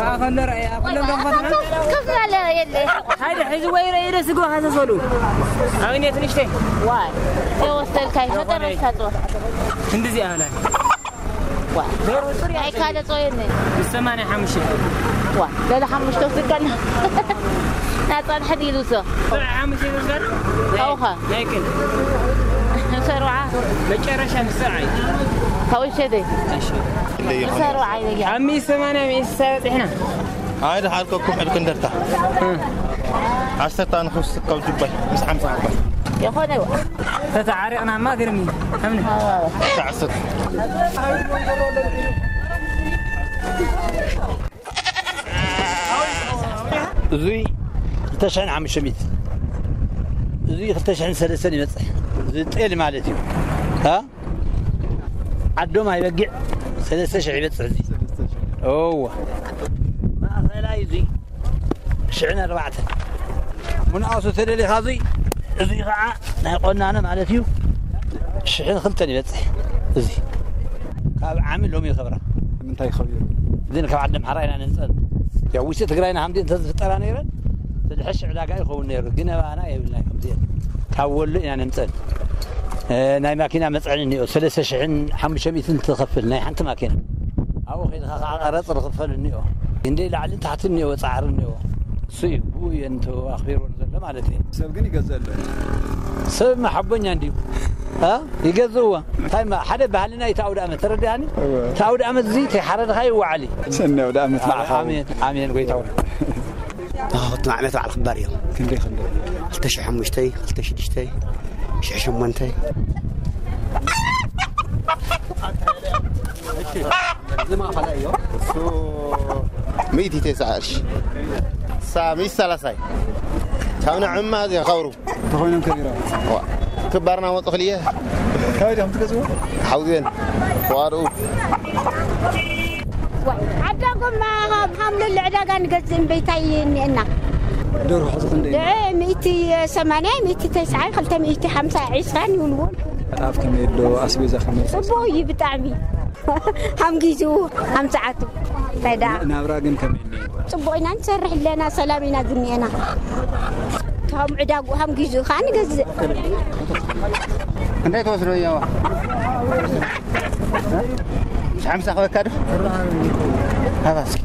ኣብኣ ከሎ ርኣያ፣ ኩሎም ዶ ክፈትሑ? ከፍ ዝበለ የለ። ሓደ ሕዚ ወይ ርኣይ ዶ ስግባ ሃሰሰሉ። ኣብኔት ንሽተይ። ዋይ፣ ተወሰድካ፣ ይፈጠረካ ጾር። ክንድዚ ኣህላይ። ዋ፣ ናይ ካለ ጾር የለ። ሰማንያ ሓሙሽተ። ዋ፣ ገለ ሓሙሽተ ወስድካና። ናጻን ሕዲሉ ሶ። ሰብዓ ሓሙሽተ ይወስዳል? ኣውኻ። ናይ ቅን። ሰብዓ። መጨረሻ ንሰብዓ እዩ። ካውሸደ። እሺ። ሰብዓ ይለያ። ኣብ ሚእቲ ሰማንያ ሚእቲ ስሳ በጺሕና። ኣይ፣ ድሓር ከኩም ሕድ ክንደርታ። እ። ዓሰርተ ንኹስ ካብ ጁባይ ምስ ሓምሳ ኣርባዕ። የኾነ። ተተዓሪቕናማ ግርሚ። ኣምኒ። ዓሰርተ። እዙይ ክልተ ሽሕን ሓሙሽተ ሚእትን፣ እዙይ ክልተ ሽሕን ሰለስተን ይበፅሕ። እዚ ጤል ማለት እዩ። እ? ዓዶም ኣይበጊዕ ሰለስተ ሽሕ ይበፅሕ። እዙይ እወ፣ ማእኸላይ እዙይ ሽሕን ኣርባዕተን። ምንኣሱ ተደሊኻ እዙይ፣ እዙይ ከዓ ናይ ቆናነ ማለት እዩ። ሽሕን ክልተን ይበፅሕ። እዙይ ካብ ዓሚ ሎሚ ይኸብራ። ምንታይ ከቢሩ? ግን ካብ ዓዲ ኣምሓራ ኢና ነምፀን። ያው ውሽጢ ትግራይና ሃምዚ እንተዝፍጠራ ነይረን፣ ዝድሕሽ ዕዳጋ ይኸውን ነይሩ። ግን ኣባና የብልና ከምዚአን። ካብ ወሎ ኢና ነምፀን። እ፣ ናይ ማኪና መፅዐኒ እኒኦ፣ ሰለስተ ሽሕን ሓሙሽተ ሚእትን ትኸፍል ናይ ሓንቲ ማኪና። ኣብኡ ከይድኻ ከዓ ቀረፅ ዝኽፈል እኒኦ። ክንደይ ላዕልን ታሕትን እኒኦ፣ ፃዕሪ እኒኦ። እሱ እዩ፣ ብኡ እየን ተኣኽቢርወን ዘሎ ማለት እዩ። ሰብ ግን ይገዝእ ኣሎ። ሰብ መሓቦኛ እንድዩ። እ? ይገዝእዎ። እንታይ ማ-፣ ሓደ ባህልና እዩ እቲ ኣውደ ኣመት፣ ተረዲኣኒ? እወ። እቲ ኣውደ ኣመት እዚ ተይሓረድኻ ይወዓል እዩ። ሰኒ ኣውደ ኣመት ንዓኻ። ኣሜን፣ ኣሜን፣ ጎይታ ሆይ። ኣዎ፣ እቲ ዓመት በዓል ክባር እዮም። ክንደይ፣ ክንደይ? ክልተ ሽሕ ሓሙሽተ፣ ክልተ ሽዱሽተ፣ ሽሕ ሸሞንተ። እዚ ማእኸላይ እዩ። እሱ ሚእቲ ተስዓ ቅርሺ። እሳ ሚእቲ ሰላሳ እዩ። ካብ ንዕማ እዚኣ ካብሩ። ተኾይኖም ከቢሮም። ዋ፣ ክባርና ወጡ ክልየ። ካበይ ዲኹም ትገዝእዎ? ሓውዜን፣ ዋርኡ። ዋ፣ ዓዳጉማ ካብ ሃምሉል ዕዳጋ ንገዝእ እምበይታይ እኒአና። ደርሆ ሕዚ ክንደይ? ደርሆ ሚእቲ ሰማንያ፣ ሚእቲ ተስዓን ክልተ ሚእቲ ሓምሳ፣ ዒስራን ይውልውል። ጣፍ ከመይ ኣሎ? ኣስቤዛ ከመይ? ጽቡቕ እዩ ብጣዕሚ። ሃም ጊዜኡ፣ ሃም ሰዓቱ። እንታይ ደኣ? ናብራ ግን ከመይ እኒኦ? ጽቡቕ ኢና ንሰርሕ ኣለና፣ ሰላም ኢና ዝኒኤና። ከም ዕዳጉ፣ ሃም ጊዜኡ ኸኣ ንገዝእ። እንታይ ትወስዶ እያዋ? ሓምሳ ክበካ ዶ? ሃባ እስኪ።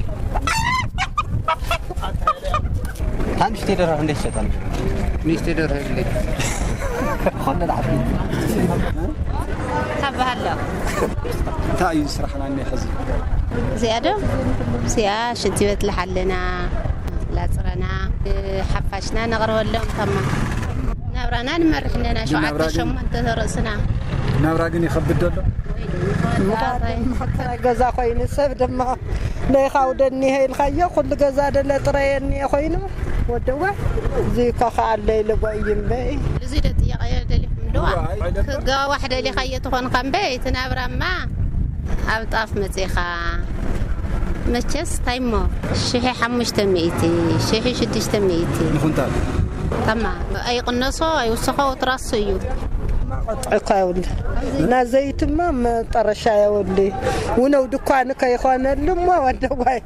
ሓንቲ ደርሆ ክንደይ ትሸጣለሽ? ንእሽተይ ደርሆ የብለይ። ኮነ ላዕቢ። ታባሃሎ። እንታይ እዩ ስራሕና እኒኦ ሕዚ? እዚኣ ዶ? እዚኣ ሽንቲ ቤት ለሓለና፣ ላፅረና፣ ሓፋሽና ነቕርበሎም ታማ። ናብራና ንመርሕ ኣለና፣ ናብራ ሸውዓተ ግን ሸሞንተ ተርእስና። ናብራ ግን ይኸብድ ደሎ? ምዃን ድማ ጥራይ ገዛ ኮይኑ ሰብ ድማ ለይኻውደኒ ኢልካዮ፣ ኩሉ ገዛ ደለ ጥረየኒ ኮይኑ ወደዋ፣ እዚ እኮ ከኣለ ኢለ ጓይ እምበይ። እዚ ዶ ጥያቄ ደሊኹም ዶ? ዋይ። ክጋዋሕ ደሊኻዮ ትኾንካ እምበይ፣ እቲ ናብራማ ኣብ ጣፍ መጺኻ። መቸስ ታይሞ፣ ሽሒ ሓሙሽተ ሚእቲ፣ ሽሒ ሽዱሽተ ሚእቲ። ንኹንታል? ታማ፣ ኣይቕነሶ፣ ኣይውስኾ፣ ትራሱ እዩ። እኳ የብሉ። ናዘይትማ መጠረሻ የብሉ። ውነው ድኳን ከይኾነሉ እሞ ወደጓይ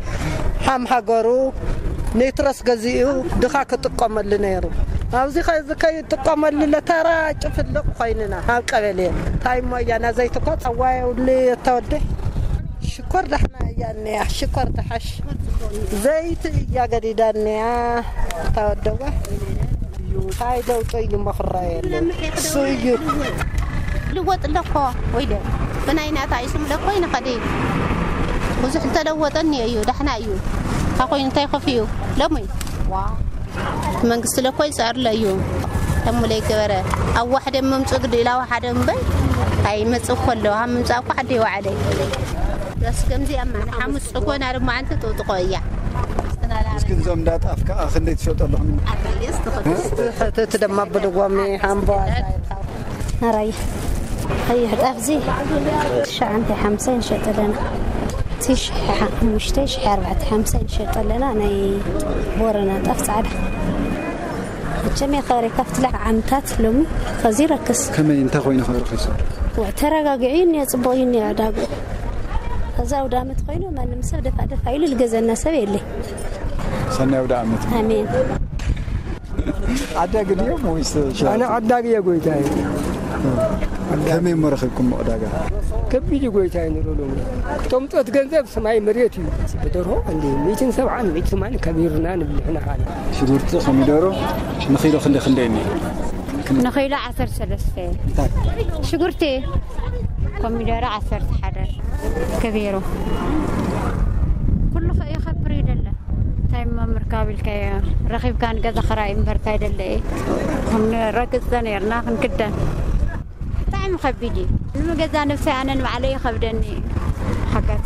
ሓም ሃገሩ ኔትሮስ ገዚኡ ድኻ ክጥቀመሉ ነይሩ። ኣብዚ ኸዚ ከይጥቀመሉ ለተራ ጭፍልቕ ኮይንና ኣብ ቀበሌ። እንታይ እሞ እያ ናዘይት እኳ ጸዋ የብሉ የተወደ። ሽኮር ዳሕና እያ እኒኣ፣ ሽኮር ትሓሽ። ዘይት እያ ገዲዳ እኒኣ፣ ተወደዋ። እንታይ ለውጢ እዩ መኽረየሉ? እሱ እዩ። ልወጥ ኣለኮ ወይ ደ? ብናይ ናታ እዩ ስም ለኮ ይንኸዲ። ብዙሕ ተለወጠኒ እዩ፣ ዳሕና እዩ። እንታይ ኮይኑ እንታይ ከፍዩ? ሎሚ? ዋ። እቲ መንግስቲ ለኮ ይጸርለ እዩ። ተሙለ ይገበረ። ኣብ ዋሕደ መምጽኡ ግዲ ኢላ ዋሕደ እምበይ። ኣይ መጽእ ከሎ፣ ኣብ ምምጻእ እኮ ዓዲ ይወዓለ። ዛስ ከምዚ ኣማ፣ ንሓሙስ ጽኮና ድማ ኣንቲ ጥውጥቆ እያ። እስኪ እዞም እንዳ ጣፍ ከኣ ክንደይ ትሸጡ ኣለኹም? ኣታየስ ትኸፍል። ሕትት ድማ ብልጎሚ ሓምቦ ኣሳይልካ። ኣራይ። ቀይሕ ጣፍ እዚ ትሽዓተ ሓምሳ ንሸጥ ኣለና። እቲ ሽሕ ሓሙሽተ፣ ሽሕ ኣርባዕተ ሓምሳ ንሸጥ ኣለና። ናይ ቦረና ጣፍ ጻዕዳ። መቸም የኸሪ ካብቲ ላዕ ዓመታት ሎሚ ከዚ ረክስ። ከመይ እንታይ ኮይኑ ከረኺሱ? ወ-፣ ተረጋጊዑ እዩ እኒኦ፣ ጽቡቕ እዩ እኒኦ ዕዳጉ። እዚ ኣውደ ዓመት ኮይኑ ማንም ሰብ ደፋ ደፋ ኢሉ ዝገዘና ሰብ የለ። ሰናይ ኣውደ ዓመት። ኣሜን። ዓዳጊ ድዮም ወይስ ሸያጢ? ኣነ ዓዳጊ እየ ጎይታይ። ከመይ እሞ ረኺብኩም ዕዳጋ? ከቢድ እዩ ጎይታይ፣ ንሮ ሎሚ። እቶም ጦት ገንዘብ ሰማይ መሬት እዩ። ብደርሆ እንደ ሚእትን ሰብዓን ሚእቲ ሰማንያን ከቢርና ንብል ንሕና ኻና። ሽጉርቲ፣ ኮሚደሮ ንኺሎ ክንደይ ክንደይ እኒ? ንኺሎ ዓሰርተ ሰለስተ። እንታይ? ሽጉርቲ፣ ኮሚደሮ ዓሰርተ ሓደ ከቢሩ። ኩሉ ኸ ይኸብር ይደለ። እንታይ እሞ ምርካብ ኢልካዮ? ረኺብካ ንገዛ ኽራይ እምበር እንታይ ደለ እዩ? ክንረግጽ ነርና ክንክደን። ብጣዕሚ ከቢድ እዩ። ንገዛ ነብሰይ ኣነ ንባዕለይ ይኸብደኒ እዩ። ሓጋዝ